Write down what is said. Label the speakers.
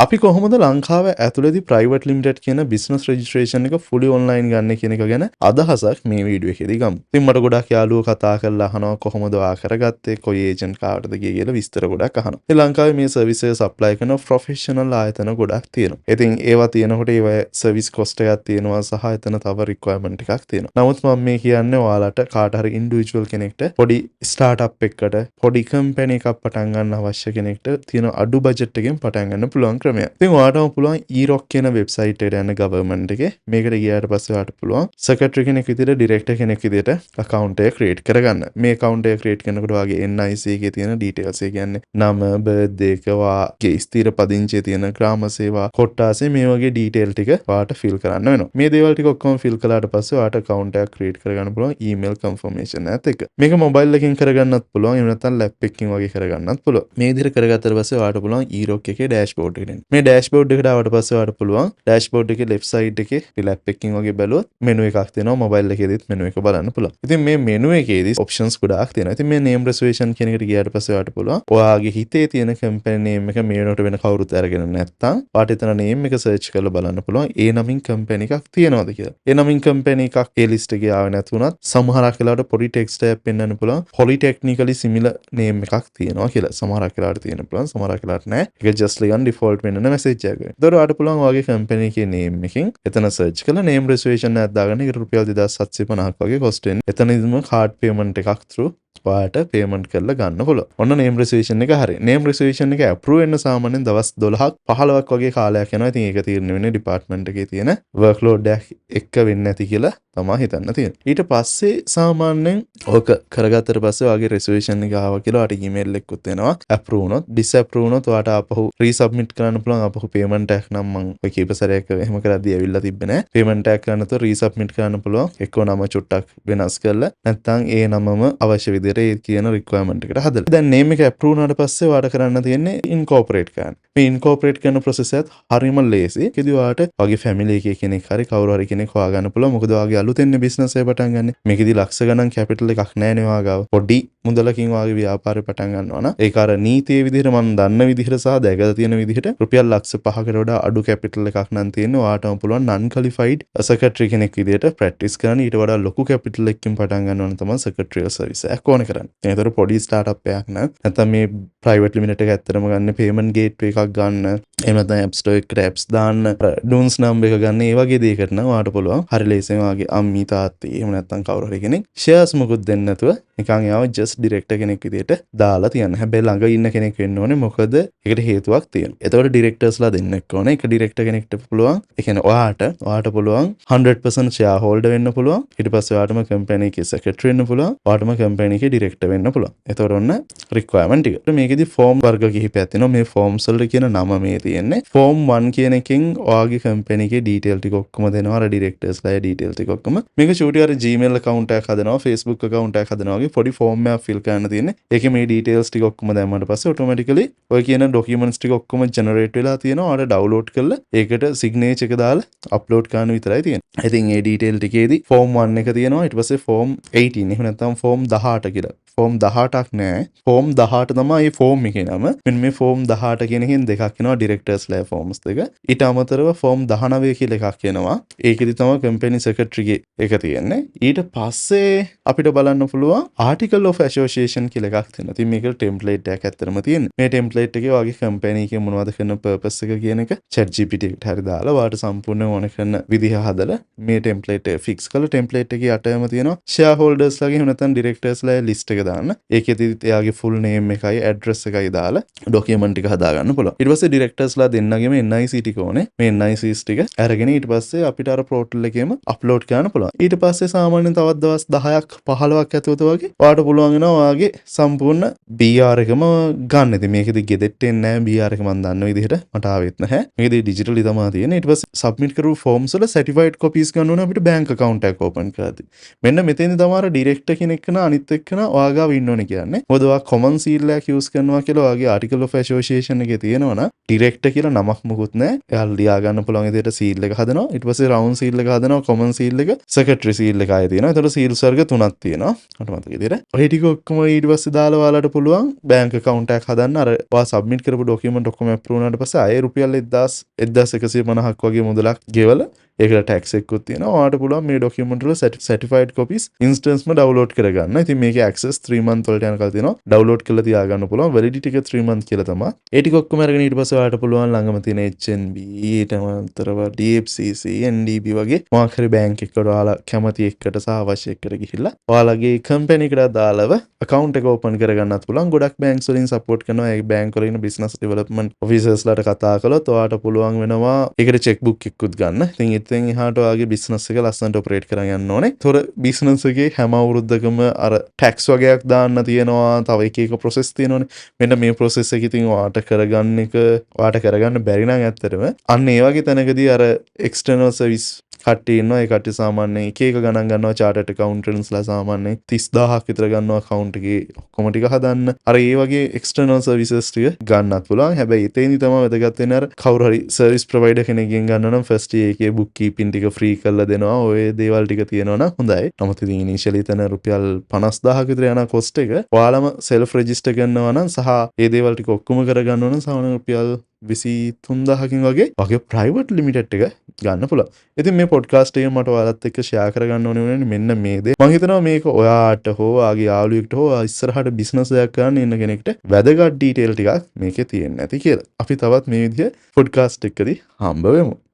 Speaker 1: අපි කොහොමද ලංකාව ඇතුළේදී ප්‍රයිවට් ලිමිටඩ් කියන බිස්නස් රෙජිස්ට්‍රේෂන් එක ෆුලි ඔන්ලයින් ගන්න කියන එක ගැන අදහසක් මේ වීඩියෝ එකේදී ගමු. ඉතින් මට ගොඩක් යාළුවෝ කතා කරලා අහනවා කොහොමද ඔයා කරගත්තේ, කොයි ඒජන්ට් කාටද ගියේ කියලා විස්තර ගොඩක් අහනවා. ඉතින් ලංකාවේ මේ සර්විස් එක සප්ලයි කරන ප්‍රොෆෙෂනල් ආයතන ගොඩක් තියෙනවා. ඉතින් ඒවා තියෙනකොට ඒවා සර්විස් කොස්ට් එකක් තියෙනවා සහ එතන තව රික්වයර්මන්ට් එකක් තියෙනවා. නමුත් මම මේ කියන්නේ ඔයාලට කාට හරි ඉන්ඩිවිජුවල් කෙනෙක්ට පොඩි ස්ටාර්ට්අප් එකකට, පොඩි කම්පැනි එකක් පටන් ගන්න අවශ්‍ය කෙනෙක්ට තියෙන අඩු බජට් එකෙන් පටන් ගන්න පුළුවන් ක්‍රමයක්. ඉතින් ඔයාටම පුළුවන් eRock කියන වෙබ්සයිට් එකට යන්න ගවර්න්මන්ට් එකේ. මේකට ගියාට පස්සේ ඔයාට පුළුවන් සෙක්‍රටරි කෙනෙක් විදිහට, ඩිරෙක්ටර් කෙනෙක් විදිහට ඇකවුන්ට් එක ක්‍රියේට් කරගන්න. මේ ඇකවුන්ට් එක ක්‍රියේට් කරනකොට ඔයාගේ NIC එකේ තියෙන ඩීටේල්ස්, ඒ කියන්නේ නම, බර්ත්ඩේ එක, ඔයාගේ ස්ථිර පදිංචියේ තියෙන ග්‍රාම සේවා කොට්ටාසේ, මේ වගේ ඩීටේල් ටික ඔයාට ෆිල් කරන්න වෙනවා. මේ දේවල් ටික ඔක්කොම ෆිල් කළාට පස්සේ ඔයාට ඇකවුන්ට් එකක් ක්‍රියේට් කරගන්න පුළුවන් ඊමේල් කන්ෆර්මේෂන් එකත් එක්ක. මේක මොබයිල් එකකින් කරගන්නත් පුළුවන්, එහෙම නැත්නම් ලැප් එකකින් වගේ කරගන්නත් පුළුවන්. මේ විදිහට කරගත්තට පස්සේ ඔයාට පුළුවන් eRock එකේ ඩෑෂ්බෝඩ් එකට එන්න. මේ ඩෑෂ්බෝඩ් එකට ආවට පස්සේ ඔයාට පුළුවන් ඩෑෂ්බෝඩ් එකේ ලෙෆ්ට් සයිඩ් එකේ ලැප් එකකින් වගේ බැලුවොත් මෙනු එකක් තියෙනවා. මොබයිල් එකේදීත් මෙනු එක බලන්න පුළුවන්. ඉතින් මේ මෙනු එකේදී ඔප්ෂන්ස් ගොඩාක් තියෙනවා. ඉතින් මේ නේම් රිසර්වේෂන් කියන එකට ගියාට පස්සේ ඔයාට පුළුවන් ඔයාගේ හිතේ තියෙන කම්පැනි නේම් එක මේ වෙනකොට වෙන කවුරුත් අරගෙන නැත්තම් ඔයාට එතන නේම් එක සර්ච් කරලා බලන්න පුළුවන් ඒ නමින් කම්පැනි එකක් තියෙනවද කියලා. ඒ නමින් කම්පැනි එකක් ඒ ලිස්ට් එකේ ආවේ නැතුණත් සමහරක් වෙලාවට පොඩි ටෙක්ස්ට් එකක් පෙන්වන්න පුළුවන් පොලිටෙක්නිකලි සිමිලර් නේම් එකක් තියෙනවා කියලා. සමහරක් වෙලාවට තියෙන්න පුළුවන්, සමහරක් වෙලාවට නෑ. ඒක ජස්ට් නිකන් ඩිෆෝල්ට් වෙන්න මැසේජ් එකක් වගේ. එතකොට ඔයාට පුළුවන් ඔයාගේ කම්පැනි එකේ නේම් එකකින් එතන සර්ච් කරලා නේම් රිසර්වේෂන් එකක් දාගන්න. ඒකට රුපියල් 2750ක් වගේ කොස්ට් වෙන්නේ. එතනදිම කාඩ් පේමන්ට් එකක් through ඔයාට පේමන්ට් කරලා ගන්න පුළුවන්. ඔන්න නේම් රිසර්වේෂන් එක හරි. නේම් රිසර්වේෂන් එක ඇප්‍රූව් වෙන්න සාමාන්‍යයෙන් දවස් 12ක් 15ක් වගේ කාලයක් යනවා. ඉතින් ඒක තීරණය වෙන්නේ ඩිපාර්ට්මන්ට් එකේ තියෙන වර්ක්ලෝඩ් එකක් එක්ක වෙන්නේ නැති කියලා තමා හිතන්න තියෙන්නේ. ඊට පස්සේ සාමාන්‍යයෙන් ඕක කරගත්තට පස්සේ ඔයාගේ රිසර්වේෂන් එක ආවා කියලා ඔයාට ඊමේල් එකකුත් එනවා. ඇප්‍රූව් වුණොත්, ඩිස්ඇප්‍රූව් වුණොත් ඔයාට ආපහු රීසබ්මිට් කරන්න පුළුවන්. ආපහු පේමන්ට් එකක් නම් මං ඔය කීප සැරයක් එහෙම කරද්දී ඇවිල්ලා තිබ්බේ නෑ. පේමන්ට් එකක් කරන්න නැතුව රීසබ්මිට් කරන්න පුළුවන්. එක්කෝ නම චුට්ටක් වෙනස් කරලා නැත්නම් ඒ නමම අවශ්‍ය විදිහට ඒ කියන රික්වයර්මන්ට් එකට හදලා. දැන් නේම් එක ඇප්‍රූව් වුණාට පස්සේ ඔයාට කරන්න තියෙන්නේ ඉන්කෝපරේට් කරන්න. මේ ඉන්කෝපරේට් කරන ප්‍රොසෙස් එකත් හරිම ලේසි. ඒකෙදි ඔයාට ඔයාගේ ෆැමිලි එකේ කෙනෙක් හරි කවුරු හරි කෙනෙක් හොයාගන්න පුළුවන්. මොකද ඔයාගේ අලුතෙන් බිස්නස් එක පටන් ගන්න. මේකෙදි ලක්ෂ ගණන් කැපිටල් එකක් නෑනේ ඔයා ගාව. පොඩි මුදලකින් ඔයාගේ ව්‍යාපාරය පටන් ගන්නවා නම් ඒක අර නීතියේ විදිහට මම දන්න විදිහට සහ දැකලා තියෙන විදිහට රුපියල් ලක්ෂ 5කට වඩා අඩු කැපිටල් එකක් නම් තියෙන්නේ ඔයාටම පුළුවන් නන් ක්වොලිෆයිඩ් සෙක්‍රටරි කෙනෙක් විදිහට ප්‍රැක්ටිස් කරන්න. ඊට වඩා ලොකු කැපිටල් එකකින් පටන් ගන්නවා නම් තමයි සෙක්‍රටරියල් සර්විස් එකක් ඕන කරන්නේ. ඉතින් ඒතර පොඩි ස්ටාර්ට්අප් එකක් නම් නැත්නම් මේ ප්‍රයිවට් ලිමිටඩ් එක ඇත්තටම ගන්න පේමන්ට් ගේට්වේ එකක් ගන්න, එහෙම නැත්නම් ඇප් ස්ටෝර් එකට ඇප්ස් දාන්න, ඩුන්ස් නම්බර් එක ගන්න, ඒ වගේ දෙයකට නම් ඔයාට පුළුවන් හරි ලේසියෙන් ඔයාගේ අම්මි, තාත්ති, එහෙම නැත්නම් කවුරු හරි කෙනෙක් ෂෙයාර්ස් මොකුත් දෙන්නේ නැතුව නිකන් එයාව ජස්ට් ඩිරෙක්ටර් කෙනෙක් විදිහට දාලා තියන්න. හැබැයි ළඟ ඉන්න කෙනෙක් වෙන්න ඕනේ, මොකද ඒකට හේතුවක් තියෙනවා. එතකොට ඩිරෙක්ටර්ස්ලා දෙන්නෙක් ඕනේ. එක ඩිරෙක්ටර් කෙනෙක්ට පුළුවන්, ඒ කියන්නේ ඔයාට පුළුවන් 100% ෂෙයාර් හෝල්ඩර් වෙන්න පුළුවන්. ඊට පස්සේ ඔයාටම කම්පැනි එකේ සෙක්‍රටරි වෙන්න පුළුවන්. ඔයාටම කම්පැනි එකේ ඩිරෙක්ටර් වෙන්න පුළුවන්. එතකොට ඔන්න රික්වයර්මන්ට් ටික. මේකෙදි ෆෝම් වර්ග කිහිපයක් තියෙනවා. මේ ෆෝම්ස් වලට කියන නම මේ තියෙන්නේ. ෆෝම් 1 කියන එකෙන් ඔයාගේ කම්පැනි එකේ ඩීටේල් ටික ඔක්කොම දෙනවා. අර ඩිරෙක්ටර්ස්ලා ඩීටේල් ටික ඔක්කොම. මේක චූටි අර Gmail account එකක් හදනවා, Facebook account එකක් හදනවා වගේ පොඩි ෆෝම් එකක් ෆිල් කරන්න තියෙන්නේ. ඒකේ මේ ඩීටේල්ස් ටික ඔක්කොම දැම්මට පස්සේ ඔටෝමැටිකලි ඔය කියන ඩොකියුමන්ට්ස් ටික ඔක්කොම ජෙනරේට් වෙලා තියෙනවා. ඔයාලට ඩවුන්ලෝඩ් කරලා ඒකට සිග්නේචර් එක දාලා අප්ලෝඩ් කරන්න විතරයි තියෙන්නේ. ඉතින් ඒ ඩීටේල් ටිකේදී ෆෝම් 1 එක තියෙනවා. ඊට පස්සේ ෆෝම් 18 එහෙම නැත්නම් ෆෝම් 18 කියලා. ෆෝම් 18ක් නෑ. ෆෝම් 18 තමයි මේ ෆෝම් එකේ නම. මෙන්න මේ ෆෝම් 18 කියන එකෙන් දෙකක් එනවා, ඩිරෙක්ටර්ස්ලා ෆෝම්ස් දෙක. ඊට අමතරව ෆෝම් 19 කියලා එකක් එනවා. ඒකෙදි තමයි කම්පැනි සෙක්‍රටරිගේ එක තියෙන්නේ. ඊට පස්සේ අපිට බලන්න පුළුවන් ආටිකල් ඔෆ් ඇසෝසියේෂන් කියලා එකක් තියෙනවා. ඉතින් මේකට ටෙම්ප්ලේට් එකක් ඇත්තටම තියෙන්නේ. මේ ටෙම්ප්ලේට් එකේ ඔයාගේ කම්පැනි එකේ මොනවද කරන පර්පස් එක කියන එක ChatGPT එකට හරි දාලා ඔයාට සම්පූර්ණ ඕන කරන විදිහ හදලා මේ ටෙම්ප්ලේට් එක ෆික්ස් කරලා ටෙම්ප්ලේට් එකේ යටම තියෙනවා ෂෙයාර් හෝල්ඩර්ස් ලාගේ එහෙම නැත්නම් ඩිරෙක්ටර්ස් ලාගේ ලිස්ට් එක දාන්න. ඒකෙදි එයාගේ ෆුල් නේම් එකයි ඇඩ්‍රස් එකයි දාලා ඩොකියුමන්ට් ටික හදාගන්න පුළුවන්. ඊට පස්සේ ඩිරෙක්ටර්ස්ලා දෙන්නගේම NIC ටික ඕනේ. මේ NICs ටික අරගෙන ඊට පස්සේ අපිට අර පෝටල් එකේම අප්ලෝඩ් කරන්න පුළුවන්. ඊට පස්සේ සාමාන්‍යයෙන් තවත් දවස් 10ක් 15ක් ඇතුළත වගේ ඔයාට පුළුවන් වෙනවා ඔයාගේ සම්පූර්ණ BR එකම ගන්න. ඉතින් මේකෙදි ගෙදෙට්ට එන්නේ නැහැ BR එක මම දන්න විදිහට, මට ආවෙත් නැහැ. මේකෙදි ඩිජිටලි තමයි තියෙන්නේ. ඊට පස්සේ සබ්මිට් කරපු ෆෝම්ස් වල සර්ටිෆයිඩ් කොපීස් ගන්න ඕනේ අපිට බැංක් ඇකවුන්ට් එකක් ඕපන් කරද්දි. මෙන්න මෙතෙන්දි තමයි අර ඩිරෙක්ටර් කෙනෙක් කරන අනිත් එක්කන ඔයාගේ ඔයා ගාව ඉන්න ඕනේ කියන්නේ. මොකද ඔයා කොමන් සීල් එකක් යූස් කරනවා කියලා ඔයාගේ ආටිකල් ඔෆ් ඇසෝසියේෂන් එකේ තියෙනවා නම් ඩිරෙක්ටර් කියලා නමක් මුකුත් නැහැ. එයා ලියා ගන්න පුළුවන් විදිහට සීල් එක හදනවා. ඊට පස්සේ රවුන්ඩ් සීල් එක හදනවා, කොමන් සීල් එක, සෙක්‍රටරි සීල් එක ආයේ තියෙනවා. එතකොට සීල්ස් වර්ග තුනක් තියෙනවා. මට මතක විදිහට. ඔය ටික ඔක්කොම ඊට පස්සේ දාලා ඔයාලට පුළුවන් බැංක් ඇකවුන්ට් එකක් හදන්න. අර ඔයා සබ්මිට් කරපු ඩොකියුමන්ට් ඔක්කොම ඇප්‍රූව් වුණාට පස්සේ ආයේ රුපියල් 1000 1150ක් වගේ මුදලක් ගෙවලා ඒකට ටැක්ස් එකකුත් තියෙනවා. ඔයාලට පුළුවන් මේ ඩොකියුමන්ට් වල සර්ටිෆයිඩ් කොපිස් ඉන්ස්ටන්ස්ම ඩවුන්ලෝඩ් කරගන්න. ඉතින් මේකේ ඇක්සස් 3 month වලට යනකල් තියෙනවා. ඩවුන්ලෝඩ් කරලා තියාගන්න පුළුවන්. වැලිඩිටි එක 3 month කියලා තමයි. ඒ ටික ඔක්කොම අරගෙන ඊට පස්සේ ඔයාලට පුළුවන් ළඟම තියෙන HNB, ඊට අමතරව DFCC, NDB වගේ මොකක් හරි බැංක් එකකට ඔයාලා කැමති එකකට සහ අවශ්‍ය එකකට ගිහිල්ලා ඔයාලගේ කම්පැනි එකට අදාළව account එක ඕපන් කරගන්නත් පුළුවන්. ගොඩක් බැංක්ස් වලින් සපෝට් කරනවා. ඒ බැංක් වල ඉන්න බිස්නස් ඩෙවලොප්මන්ට් ඔෆිසර්ස්ලාට කතා කළොත් ඔයාට පුළුවන් වෙනවා ඒකට චෙක් බුක් එකකුත් ගන්න. ඉතින් ඉතින් එහාට ඔයාගේ බිස්නස් එක ලස්සනට ඔපරේට් කරන් යන්න ඕනේ. ඒතොර බිස්නස් එකේ හැම අවුරුද්දකම අර ටැක්ස් වගේක් දාන්න තියෙනවා. තව එක එක ප්‍රොසෙස් තියෙනවනේ. මෙන්න මේ ප්‍රොසෙස් එක ඉතින් ඔයාට කරගන්න එක ඔයාට කරගන්න බැරි නම් ඇත්තටම අන්න ඒ වගේ තැනකදී අර එක්ස්ටර්නල් සර්විස් කට්ටිය ඉන්නවා. ඒ කට්ටිය සාමාන්‍යයෙන් එක එක ගණන් ගන්නවා. චාටර්ඩ් ඇකවුන්ටන්ට්ස්ලා සාමාන්‍යයෙන් 30,000ක් විතර ගන්නවා ඇකවුන්ට් එකේ ඔක්කොම ටික හදන්න. අර ඒ වගේ එක්ස්ටර්නල් සර්විසස් ටික ගන්නත් පුළුවන්. හැබැයි එතෙන්දි තමයි වැදගත් වෙන්නේ, අර කවුරු හරි සර්විස් ප්‍රොවයිඩර් කෙනෙක්ගෙන් ගන්න නම් ෆස්ට් ඉයර් එකේ බුක් කීපින් ටික ෆ්‍රී කරලා දෙනවා. ඔය දේවල් ටික තියෙනවා නම් හොඳයි. නමුත් ඉතින් ඉනිෂියලි එතන රුපියල් 50,000ක් විතර යන කොස්ට් එක ඔයාලම සෙල්ෆ් රෙජිස්ටර් කරනවා නම් සහ ඒ දේවල් ටික ඔක්කොම කරගන්නවා නම් සාමාන්‍ය රුපියල් 23,000කින් වගේ වගේ ප්‍රයිවට් ලිමිටඩ් එක ගන්න පුළුවන්. ඉතින් මේ පොඩ්කාස්ට් එක මට ඔයාලත් එක්ක ෂෙයා කරගන්න ඕනේ වුණේ මෙන්න මේ දේ. මං හිතනවා මේක ඔයාට හෝ ඔයාගේ යාළුවෙක්ට හෝ ඉස්සරහට බිස්නස් එකක් කරන්න ඉන්න කෙනෙක්ට වැදගත් ඩීටේල් ටිකක් මේකේ තියෙන්න ඇති කියලා. අපි තවත් මේ විදිහ පොඩ්කාස්ට් එකකදී හම්බ වෙමු.